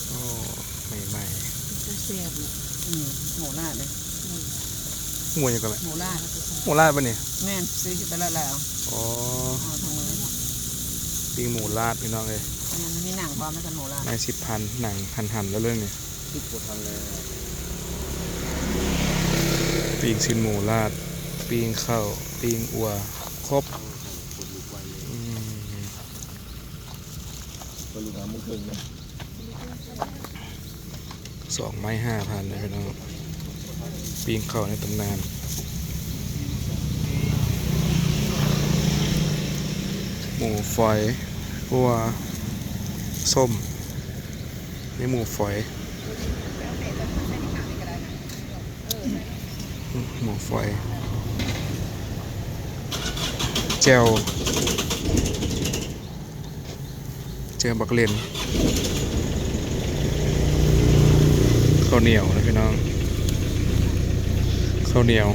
ໂອ້ ໃໝ່ໆ ເປັນຕາແຊບເນາະ. ອືມ ໝູລາດເດ້. ອືມ ໝູຫຍັງກໍແມ່? ໝູລາດ. ໝູລາດບໍ່ນີ້? ແມ່ນ ຊື້ຢູ່ຕະຫຼາດລາວ. ອໍ ເອົາທັງໝົດ. ປີ້ງໝູລາດພີ່ນ້ອງເອີຍ. ແມ່ນ ມີໜັງພ້ອມນະ ຄັນໝູລາດ. ໄມ້ສິບພັນ ໜັງຫັນໆ ແລ້ວເລີຍນີ້. ຄິດບໍ່ທັນແລ້ວ. ປີ້ງຊີ້ນໝູລາດ ປີ້ງເຂົ້າ ປີ້ງອົ່ວ ຄົບ. ອືມ ເພິ່ນລູກຫາໂມງເຄິ່ງນະ. ສອງໄມ້ຫ້າພັນເດີພີ່ນ້ອງ. ປີ້ງເຂົ້າໃນຕຳນານ. ໝູຝອຍ ອົ່ວ ສົ້ມ. ນີ້ໝູຝອຍ. ໝູຝອຍ ແຈ່ວ ແຈ່ວບັກເລັ່ນ. ເຂົ້າໜຽວນະພີ່ນ້ອງ ເຂົ້າໜຽວ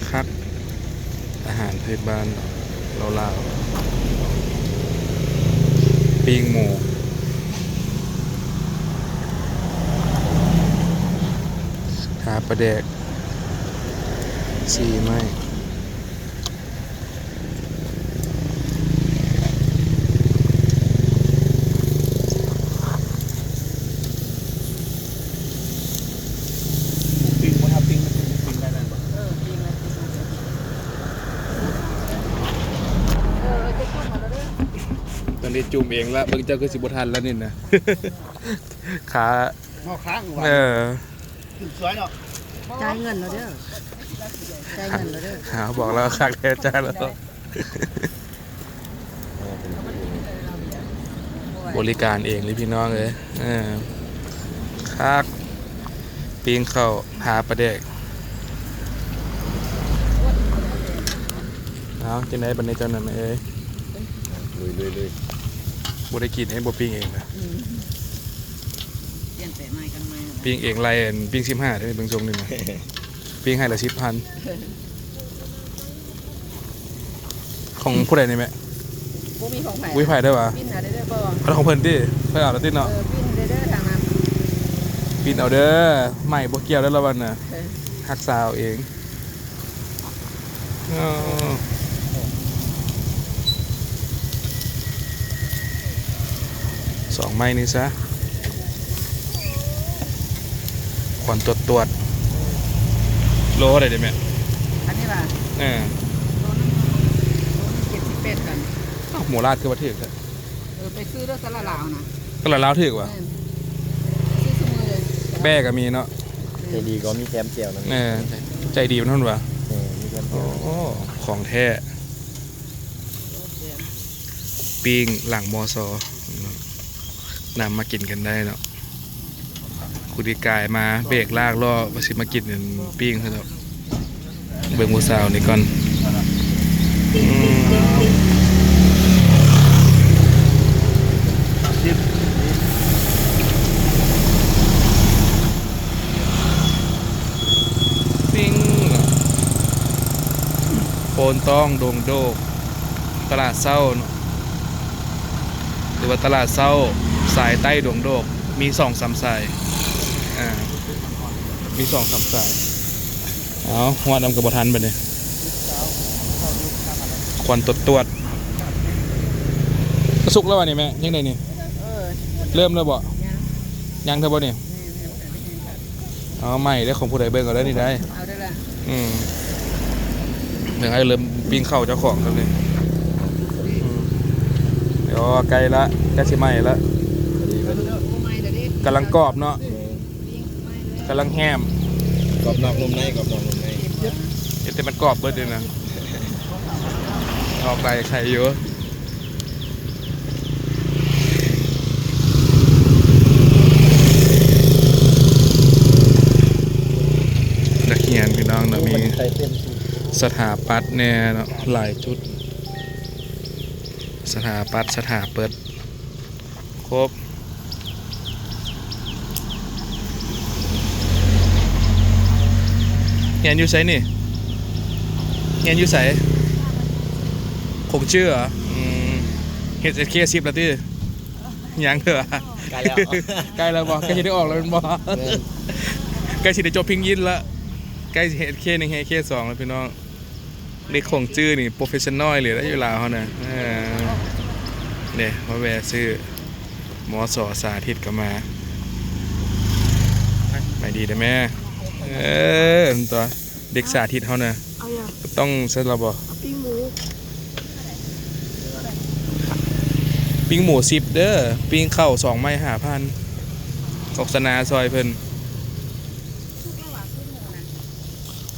ຄັກ. ອາຫານພື້ນບ້ານລາວໆ ປີ້ງໝູ ທາປາແດກ ສີ່ໄມ້. ປີ້ງບໍ່ ຖ້າປີ້ງມັນຊິປີ້ງໄດ້ນັ້ນບໍ່? ເອີ ປີ້ງແລ້ວ ເອີ ຈະຈຸ່ມເອົາແລ້ວເດີ. ຕອນນີ້ຈຸ່ມເອງລະ ເບິ່ງເຈົ້າຄືຊິບໍ່ທັນລະນີ້ນະ ຂາ ເຮົາຄ້າງຢູ່ວ່າ ເອີ ຂຶ້ນສວຍເນາະ. ຈ່າຍເງິນແລ້ວເດີ ຈ່າຍເງິນແລ້ວເດີ. ຫາ ບອກແລ້ວຄັກແທ້ ຈ່າຍແລ້ວ. ບໍລິການເອງເລີຍພີ່ນ້ອງເອີຍ. ເອີ ຄັກ ປີ້ງເຂົ້າ ທາປາແດກ. ເອົາ ຈັ່ງໃດບັດນີ້ເຈົ້ານັ້ນເອີຍ? ລຸຍໆໆ. ບໍ່ໄດ້ກິນເອງ ບໍ່ປີ້ງເອງນະ. ອືມ ປ່ຽນແປະໃໝ່ກັນໃໝ່. ປີ້ງເອງໄລ່ ປີ້ງສິບຫ້າເດ້ເບິ່ງຊົງນີ້ນະ. ປີ້ງໄມ້ລະສິບພັນ. ຂອງຜູ້ໃດນີ້ແມ່? ບໍ່ມີຂອງໃຜ. ບໍ່ມີໃຜເດີຫວາ? ປີ້ງເອົາເດີ ບໍ່ ອັນຂອງເພິ່ນຕິ? ເພິ່ນເອົາແລ້ວຕິເນາະ. ເອີ ປີ້ງເດີ ທາງນັ້ນ ປີ້ງເອົາເດີ ໄມ້ບໍ່ກ່ຽວເດີລະວັນນະ. ເອີ ຮັກສາເອົາເອງ. ເອີ ສອງໄມ້ນີ້ຊະ ຄວັນຕວດໆ. ໂລເທົ່າໃດເດແມ່? ອັນນີ້ຫວາ? ເອີ ໂລໜຶ່ງ ໂລໜຶ່ງເຈັດສິບແປດພັນ. ອ້າວ ໝູລາດຄືວ່າຖືກແທ້? ເອີ ໄປຊື້ເດີຕະຫຼາດລາວນະ. ຕະຫຼາດລາວຖືກຫວາ? ແມ່ນ ຊື້ຊຸມື້ເລີຍ. ແບ້ກໍມີເນາະ. ໃຈດີກໍມີແຖມແຈ່ວນຳ. ເອີ ໃຈດີມັນຫັ້ນຫວາ? ເອີ ມີແຖມແຈ່ວ. ໂອ້ ຂອງແທ້. ປີ້ງຫຼັງ ມສ ນຳມາກິນກັນໄດ້ເນາະ. ຄູດີກາຍມາເບກລາກລໍ້ ວ່າຊິມາກິນອັນປີ້ງຊະດອກ. ເບິ່ງຜູ້ສາວນີ້ກ່ອນ. ອືມ ປີ້ງ ໂພນຕ້ອງ ດົງໂດກ ຕະຫຼາດເຊົ້າເນາະ ຫຼືວ່າຕະຫຼາດເຊົ້າສາຍໃຕ້ດົງໂດກ ມີສອງສາມສາຍ. ອ່າ ມີສອງສາມສາຍ. ເອົາ ຮອດນຳກໍບໍ່ທັນບັດນີ້ ຄວັນຕວດໆ. ກະສຸກແລ້ວຫວານີ້ແມ່? ຍັງໄດ້ນີ້? ເອີ ເລີ່ມແລ້ວບໍ່? ຍັງ ຍັງເທື່ອບໍ່ນີ້? ແມ່ນໆ ເອົາໃໝ່ເດີ ຂອງຜູ້ໃດເບິ່ງເອົາໄດ້ນີ້ໄດ໋. ເອົາໄດ້ລະ. ອືມ ເບິ່ງໃຫ້ເລີ່ມປີ້ງເຂົ້າເຈົ້າຂອງເລີຍນີ້. ອືມ ໂອ້ ໃກ້ລະ ໃກ້ຊິໄໝ້ລະ. ກຳລັງກອບເນາະ ກຳລັງແຮມ. ກອບນອກນຸ່ມໃນ ກອບນອກນຸ່ມໃນ. ເຮັດແຕ່ມັນກອບເບິດເດນະ. ອອກໄດ້ໄຄຢູ່. ນັກຮຽນພີ່ນ້ອງເນາະ ມີສະຖາປັດແດ່ເນາະ ຫຼາຍຈຸດ ສະຖາປັດ ສະຖາເປີດ ຄົບ. ຮຽນຢູ່ໃສນີ້? ຮຽນຢູ່ໃສ? ຂົງເຈືອ. ອືມ ເຮັດເອັສເຄສິບແລ້ວຕິ? ຍັງເທື່ອ ໃກ້ແລ້ວ ໃກ້ແລ້ວບໍ່? ໃກ້ຊິໄດ້ອອກແລ້ວແມ່ນບໍ່? ແມ່ນ ໃກ້ຊິໄດ້ຈົບພິງຍິນລະ ໃກ້ຊິເຮັດເຄໜຶ່ງ ເຮັດເຄສອງແລ້ວພີ່ນ້ອງ. ເດັກຂົງຈື່ນີ້ໂປຣເຟສຊັນນໍເລີຍນະ ຢູ່ລາວເຮົານະ. ເອີ ເດ້ ມາແວ່ຊື້ ມສ ສາທິດກໍມາ. ໄປດີເດີ້ແມ່. ເອີ ຕົວະ ເດັກສາທິດເຮົານະ ເອົາຫຍັງ? ຕ້ອງຊັ້ນລະບໍ່? ເອົາປີ້ງໝູ ປີ້ງໝູສິບເດີ້ ປີ້ງເຂົ້າສອງໄມ້ຫ້າພັນ ໂຄສະນາຊ່ອຍເພິ່ນ.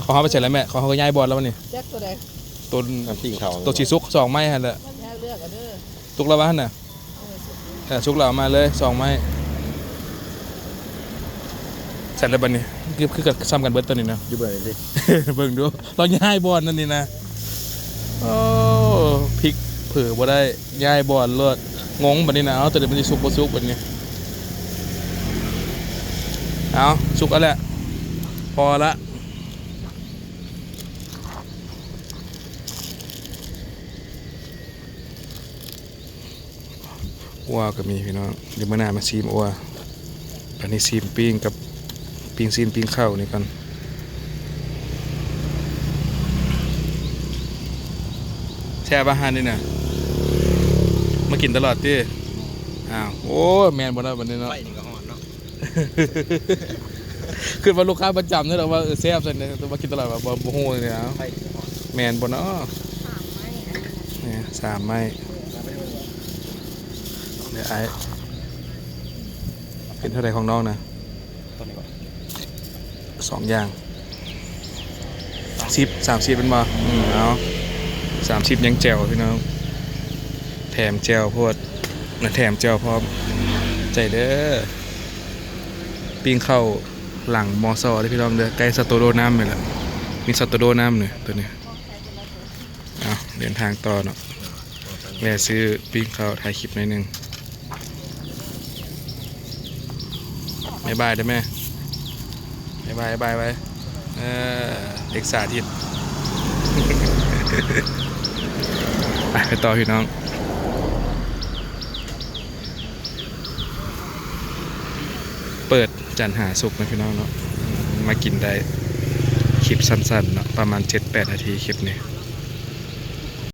ຂອງເຮົາໄປໃສແລ້ວແມ່? ຂອງເຮົາກໍຍ້າຍບ່ອນແລ້ວນີ້. ຈັກໂຕໃດ? ໂຕ ອັນປີ້ງເຂົ້າ ໂຕສີສຸກສອງໄມ້ຫັ້ນແຫຼະ. ແຍກເລືອກເອົາເດີ້ ສຸກແລ້ວວະຫັ້ນນະ? ເອີ ສຸກແລ້ວເອົາມາເລີຍສອງໄມ້. ໃສ່ແລ້ວບັດນີ້ ຄື ຄືກັນ ສ່ຳກັນເບິດຕົວນີ້ນະ. ຢູ່ເບິ່ງຊິ ເບິ່ງດູ ລາວຍ້າຍບ່ອນນັ້ນນີ້ນະ. ໂອ້ ພິກເຜີບໍ່ໄດ້ ຍ້າຍບ່ອນໂລດ ງົງບັດນີ້ນະ. ເອົາ ຕົວນີ້ມັນຊິສຸກບໍ່ສຸກບັດນີ້. ເອົາ ສຸກແລ້ວແຫຼະ ພໍລະ. ອົ່ວກໍມີພີ່ນ້ອງ ດຽວມື້ໜ້າມາຊີມອົ່ວ. ອັນນີ້ຊີມປີ້ງກັບ ປີ້ງຊີ້ນປີ້ງເຂົ້ານີ້ກ່ອນ. ແຊບບໍ່ຮ້ານນີ້ນະ? ມາກິນຕະຫຼອດຕິ? ອ້າວ ໂອ້ຍ ແມ່ນບໍ່ເນາະບັດນີ້ເນາະ? ໄຟນີ້ກໍຮ້ອນເນາະ. ຄິດວ່າລູກຄ້າປະຈຳເນາະ ວ່າ ເອີ ແຊບຊັ້ນເນາະ ແຕ່ວ່າກິນຕະຫຼອດວ່າ ບໍ່ ບໍ່ຮູ້ເລີຍນະ. ໄຟນີ້ກໍຮ້ອນ ແມ່ນບໍ່ເນາະ? ສາມໄມ້ ອັນນີ້ນະ ນີ້ສາມໄມ້. ເອີ ເດີ ອ້າຍ ເປັນເທົ່າໃດຂອງນ້ອງນະ? ຕົວນີ້ບໍ່? ສອງຢ່າງ ສິບ ສາມສິບແມ່ນບໍ່? ອືມ ເອົາ ສາມສິບຍັງແຈ່ວພີ່ນ້ອງ ແຖມແຈ່ວໂພດນະ ແຖມແຈ່ວພ້ອມ ໃຈເດີ້. ປີ້ງເຂົ້າຫຼັງ ມສ ເດີ້ພີ່ນ້ອງເດີ້ ໃກ້ສະຕູດິໂອນ້ຳນີ້ແຫຼະ ມີສະຕູດິໂອນ້ຳນີ້ ຕົວນີ້. ເອົາ ເດີນທາງຕໍ່ເນາະ ແວ່ຊື້ປີ້ງເຂົ້າ ຖ່າຍຄລິບໜ້ອຍໜຶ່ງ. ບາຍບາຍເດີ້ແມ່ ບາຍບາຍ ບາຍບາຍ. ເອີ ເດັກສາທິດ ໄປ ໄປຕໍ່ພີ່ນ້ອງ. ເປີດຈັນຫາສຸກນະພີ່ນ້ອງເນາະ ມາກິນໄດ້. ຄລິບສັ້ນໆເນາະ ປະມານເຈັດແປດນາທີ ຄລິບນີ້.